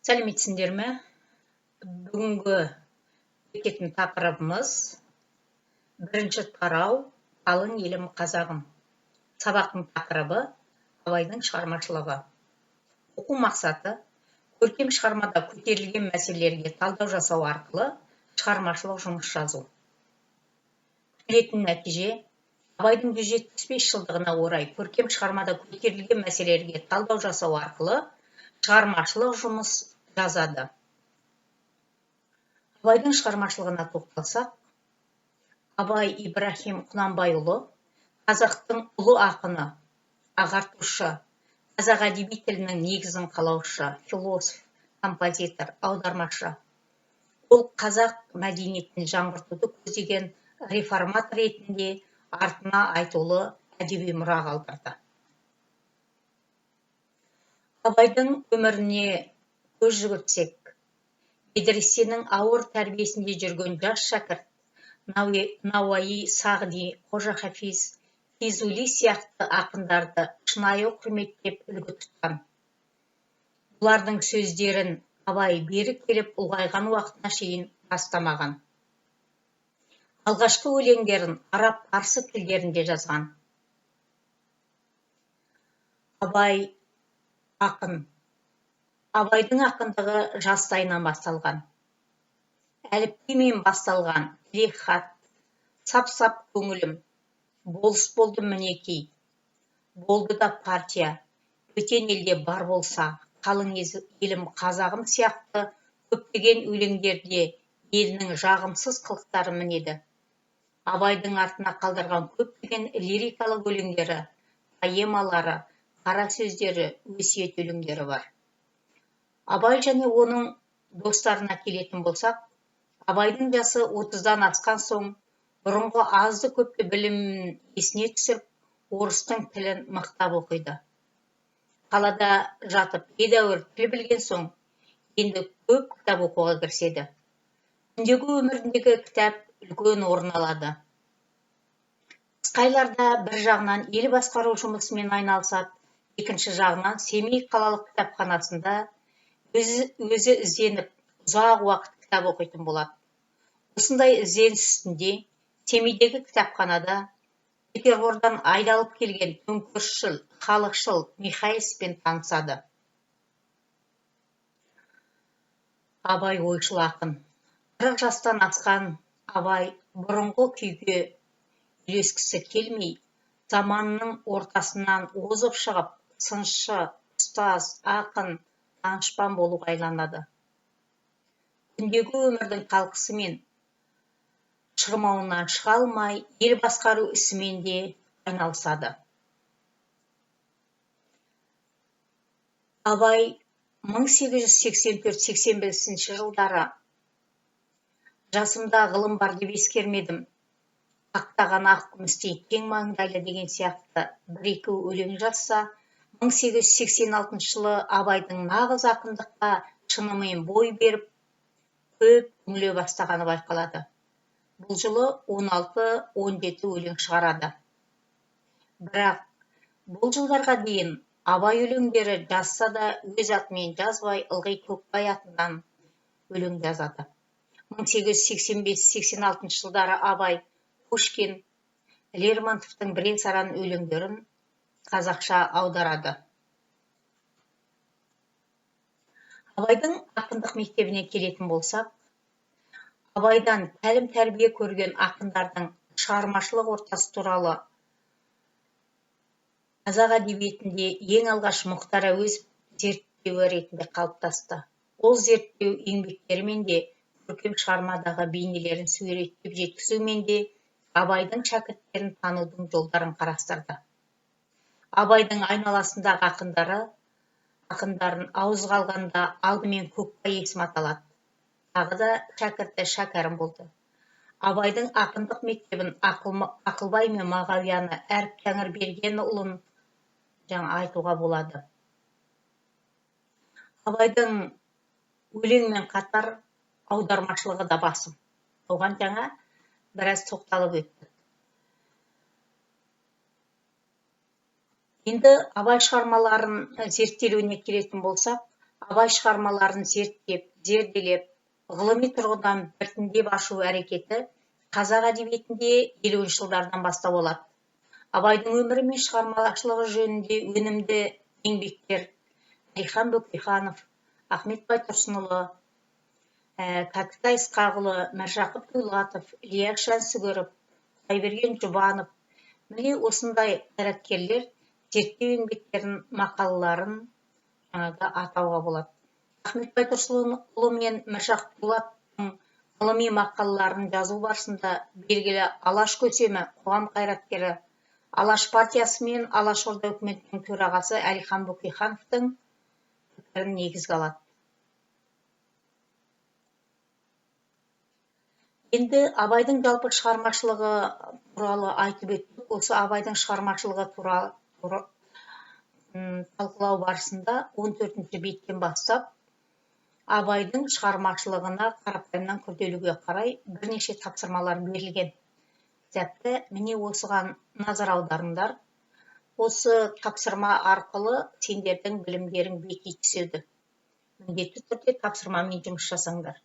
Сәлеметсіңдер ме? Бүгінгі өтетін тақырыбымыз бірінші тарау «Қалың елім, қазағым». Сабақтың тақырыбы Абайдың шығармашылығы. Оқу мақсаты: көркем шығармада көтерілген мәселелерге талдау жасау арқылы шығармашылық жұмыс жазу. Күтілетін нәтиже: Абайдың 175 жылдығына орай көркем шығармада көтерілген мәселелерге талдау жасау арқылы шығармашылық жұмыс жазады. Абайдың шығармашылығына тоқталсақ, Абай Ибраһим Құнанбайұлы қазақтың ұлы ақыны, ағартушы, қазақ әдеби тілінің негізін қалаушы, философ, композитор, аудармашы. Ол қазақ мәдениетін жаңғыртуды көздеген реформатор ретінде артына айтулы әдеби мұра қалдырды. Абайдың өміріне көз жүгіртсек, медресенің ауыр тәрбиесінде жүрген жас шәкірт Науаи, Сағди, Қожа Хафиз, Физули сияқты ақындарды шынайы құрметтеп, үлгі тұтқан. Бұлардың сөздерін Абай бері келіп ұлғайған уақытына шейін тастамаған. Алғашқы өлеңдерін араб, парсы тілдерінде жазған. Абай ақын. Абайдың ақындығы жастайынан басталған. Әліппемен басталған «Тілек хат», «Сап сап көңілім», «Болыс болдым мінеки», «Болды да партия», «Бөтен елде бар болса», «Қалың елім, қазағым» сияқты көптеген өлеңдерде елінің жағымсыз қылықтарын мінеді. Абайдың артына қалдырған көптеген лирикалық өлеңдері, поэмалары, қара сөздері, өсиет өлеңдері бар. Абай және оның достарына келетін болсақ, Абайдың жасы 30-дан асқан соң бұрынғы азды көпті білімін есіне түсіріп, орыстың тілін мықтап оқиды. Қалада жатып едәуір тіл білген соң, енді көп кітап оқуға кіріседі. Күндегі өміріндегі кітап үлкен орын алады. Қысқы айларда бір жағынан ел басқару жұмысымен айналысады, екінші жағынан Семей қалалық кітапханасында өзі ізденіп, ұзақ уақыт кітап оқитын болады. Осындай ізденіс үстінде Семейдегі кітапханада Петербордан айдалып келген төңкерісшіл, халықшыл Михайлиспен танысады. Абай ойшыл ақын. 40 жастан асқан Абай бұрынғы күйге үйлескісі келмей, заманының ортасынан озып шығып, сыншы, ұстаз, ақын, данышпан болуға айланады. Күндегі өмірдің талқысы мен шырмауынан шыға алмай, ел басқару ісімен де айналысады. Абай 1884-85 жылдары «Жасымда ғылым бар деп ескермедім», «Қақтаған ақ күмістей кең маңдайлы» деген сияқты бір екі өлең жазса, 1886 жылы Абайдың нағыз ақындыққа шынымен бой беріп, көп үңіле бастағаны байқалады. Бұл жылы 16-17 өлең шығарады. Бірақ бұл жылдарға дейін Абай өлеңдері жазса да, өз атымен жазбай, ылғи Көкбай атынан өлең жазады. 1885-86 жылдары Абай Пушкин, Лермонтовтың бірен-саран өлеңдерін қазақша аударады. Абайдың ақындық мектебіне келетін болсақ, Абайдан тәлім-тәрбие көрген ақындардың шығармашылық ортасы туралы қазақ әдебиетінде ең алғаш Мұхтар Әуезов зерттеуі ретінде қалыптасты. Ол зерттеу еңбектерімен де, көркем шығармадағы бейнелерін суреттеп жеткізумен де Абайдың шәкірттерін танудың жолдарын қарастырды. Абайдың айналасындағы ақындарын ауызға алғанда алдымен Көкбай есімі аталады. Тағы да шәкірті Шәкәрім болды. Абайдың ақындық мектебін Ақылбай мен Мағауияны, Әріп Тәңірбергенұлын жаңа айтуға болады. Абайдың өлеңмен қатар аудармашылығы да басым. Оған жаңа біраз тоқталып өттік. Енді Абай шығармаларын зерттелуіне келетін болсақ, Абай шығармаларын зерттеп, зерделеп, ғылыми тұрғыдан біртіндеп ашу әрекеті қазақ әдебиетінде 50 жылдардан бастау алады. Абайдың өмірі мен шығармашылығы жөнінде өнімді еңбектер Әлихан Бөкейханов, Ахмет Байтұрсынұлы, Кәкітай Ысқақұлы, Міржақып Дулатов, Ілияс Жансүгіров, Құдайберген Жұбанов, міне осындай қайраткерлер зерттеу еңбектерін, мақалаларын жаңағы атауға болады. Ахмет Байтұрсынұлы мен Міржақып Дулатовтың ғылыми мақалаларын жазу барысында белгілі Алаш көсемі, қоғам қайраткері, Алаш партиясы мен Алашорда үкіметінің төрағасы Әлихан Бөкейхановтың пікірін негізге алады. Енді Абайдың жалпы шығармашылығы туралы айтып өттік. Осы Абайдың шығармашылығы туралы талқылау барысында 14-ші беттен бастап Абайдың шығармашылығына қарапайымнан күрделіге қарай бірнеше тапсырмалар берілген. Кітапта міне осыған назар аударыңдар. Осы тапсырма арқылы сендердің білімдерің беки түседі. Міндетті түрде тапсырмамен жұмыс жасаңдар.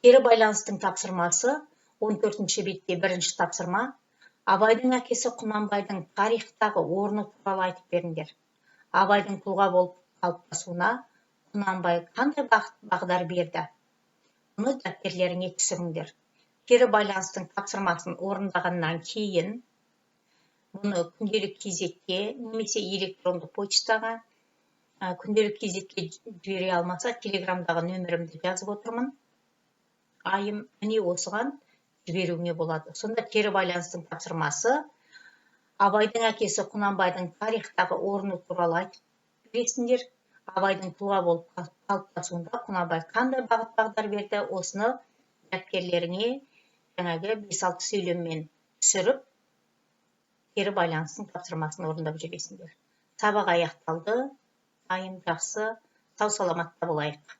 Кері байланыстың тапсырмасы 14-ші бетте бірінші тапсырма. Абайдың әкесі Құнанбайдың тарихтағы орны туралы айтып беріңдер. Абайдың тұлға болып қалыптасуына Құнанбай қандай бағыт-бағдар берді? Бұны дәптерлеріңе түсіріңдер. Кері байланыстың тапсырмасын орындағаннан кейін бұны күнделік кезекке немесе электронды почтаға, күнделік кезекке жібере алмаса, телеграмдағы нөмірімді жазып отырмын. Айым, міне осыған жіберуіңе болады. Сонда кері байланыстың тапсырмасы Абайдың әкесі Құнанбайдың тарихтағы орны туралы айтып бересіңдер. Абайдың тұлға болып қалыптасуында Құнанбай қандай бағыт-бағдар берді, осыны дәптерлеріңе жаңағы 5-6 сөйлеммен түсіріп, кері байланыстың тапсырмасын орындап жібересіңдер. Сабақ аяқталды. Айым, жақсы, сау саламатта болайық.